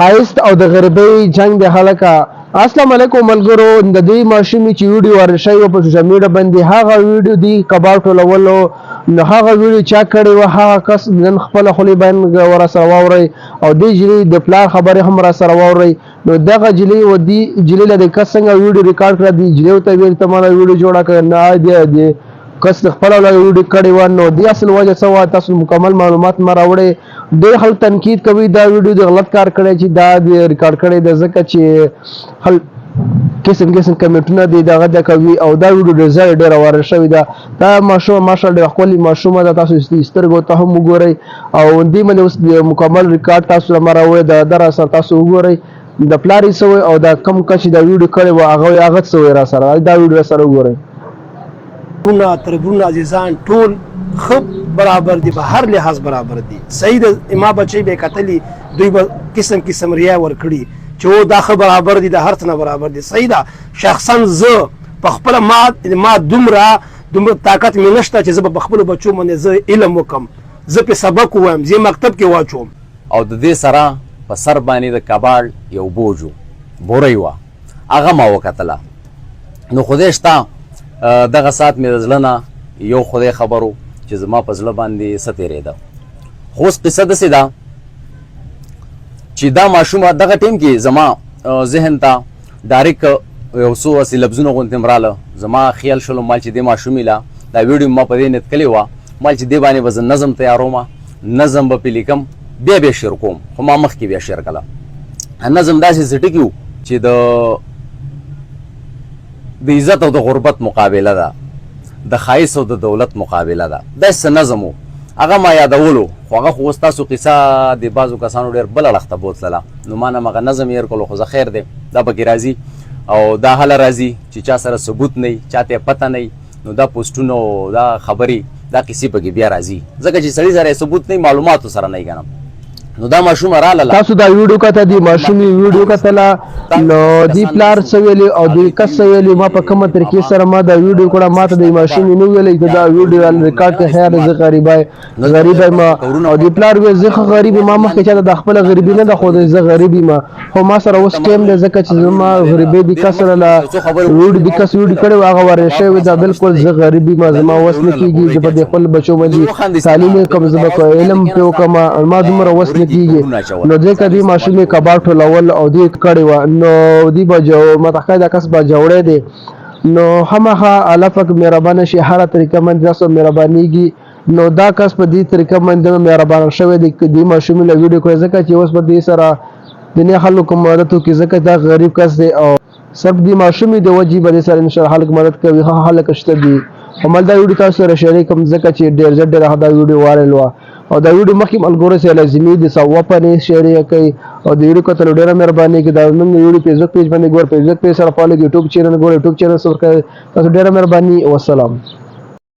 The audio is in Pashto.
ښایست او د غریبۍ جنګ دی هلکه. اسلام علیکم ملګرو، د دې ماشومې چې ویډیو وایرل شوی په سوشل میډیا باندې، هغه ویډیو دی کباړ ټولولو، نو هغه ویډیو چا کړې وه، هغه کس نن خپله خولې باندې ورسره واورئ او دې جینۍ د پلار خبرې هم راسره واورئ. نو دغه جینۍ و دې جینۍ له دې کس څنګه ویډیو ریکارډ کړه، دې جینۍ ته ویل ته ماله ویډیو جوړه کړه، نه دې دې کس د خپل اولاد ویډیو کړې وه. نو دې اصل وجه څه وه، تاسو مکمل معلومات ما راوړئ. ډېر خلک تنقید کوي دا ویډیو د غلط کار کړی چې دا د ریکارډ کړی ده، ځکه چې خلک قسم قسم کمنټونه دی دغه د کوي او دا ویډیو ډېر زیات ډېره وایرل شوې ده. دا ماشومه ماشاءالله ډېره ښکلې ماشومه ده، تاسو سترګو ته هم وګورئ او دې باندې اوس د مکمل ریکارډ تاسو له ما راوړی ده، دا راسره تاسو وګورئ. د پلار یې څه وایي او دا کوم کس چې دا ویډیو کړې وه هغه څه وایي، راسره دا ویډیو راسره وګورئ. وروڼه، تربرونه، عزیزان ټول ښه برابر دي، په هر لحاظ برابر دي. صحیح ده، ما بچی به کتلی، دوی به قسم قسم ریا ورکړي چې او دا ښه برابر دي، د هر څه نه برابر دي. صحیح ده، شخصا زه په خپله ما دومره دومره طاقت مې نشته چې زه به په خپلو بچو باندې زه علم وکم، زه پې سبق ووایم، زه مکتب کې واچوم. او د دې سره په سر باندې د کباړ یو بوج و، بورۍ وه، هغه ما وکتله. نو خدای شته دغه ساعت مې د زړه نه یو خدای خبر و چې زما په زړه باندې څه تېرېده. خو اوس قصه داسې ده چې دا ماشومه دغه ټایم کې زما ذهن ته ډایرک یو څو هسې لفظونه غوندې هم راله. زما خیال شولو مال چې دې ماشومې له دا ویډیو ما په دې نیت کړې وه، مال چې دې باندې به زه نظم تیاروم، نظم به پرې لیکم، بیا بیا شعر کوم. خو ما مخکې بیا شعر کړه. نظم داسې څه ټکي وو چې د عزت او د غربت مقابله ده، د ښایست او د دولت مقابله ده، داسې څه نظم و، هغه ما یادولو. خو هغه خو اوس تاسو قصه د بعضو کسانو ډېر بل اړخ ته بوتلله، نو ما نه هغه نظم هېر کړو. خو زه خیر دی، دا پکې راځي او دا هله راځي چې چا سره ثبوت نه وي، چاته یې پته نه وي، نو دا پوسټونه او دا خبرې دا قصې پکې بیا راځي، ځکه چې سړي سره یې ثبوت نه وي، معلوماتو سره نه وي که نه. نو دا ماشومه راغله. تاسو دا ویډیو کته، دی ماشومې ویډیو کتله، نو دی پلار څه ویلي او دی کس څه ویلي، ما په کومه طریقې سره ما دا ویډیو کړه، ما ته د ماشومې نه ویلي چې دا ویډیو ریکارډ ته خیر زه غریب یم. او دی پلار وی زه ښه غریب یم، ما مخکې چاته د خپله غریبي نه ده ښودلې، زه غریب یم، خو ما سره اوس ټایم دی، ځکه چې زما غریبۍ دي کس له ویډیو دي کس ویډیو کړې وه، هغه وایرل شوې ده. بالکل زه غریب یم، زما وس نه کېږي چې په دې خپل بچو باندې تعلیم وکړم، زه به علم پرې وکړم، ما دومره وس نه کېږي. نو ځکه دې ماشومې کباړ ټولول او دې کړې وه، نو دې به ماته ښکاري دا کس به جوړی دی. نو خامخا الله پاک مهربانه شي، هره طریقه باندې تاسو مهربانېږي. نو دا کس په دې طریقه باندې مهربانه شوی دی، دې ماشومې له ویډیو کړې، ځکه چې اوس په دې سره د نه خلکو مدد وکړي، ځکه دا غریب کس دی او صرف دې ماشومې د وجې به دې سره انشاءالله خلک مدد کوي. ښه خلک شته دي. همل دا ویډیو تاسو سره شریک کوم، ځکه چې ډېر زر ډېره دا ویډیو وایرل وه او دا ویډیو مخکې ملګرو سره لازمي د ثواب شریک کړئ او د ویډیو کتلو ډېره مهرباني کوي. دا زموږ ویډیو فیسبوک پیج باندې ګور، فیسبوک پیج سره فالو کړئ، یوټیوب چینل ګورئ، یوټیوب چینل سبسکرایب. تاسو ډېره مهرباني، والسلام.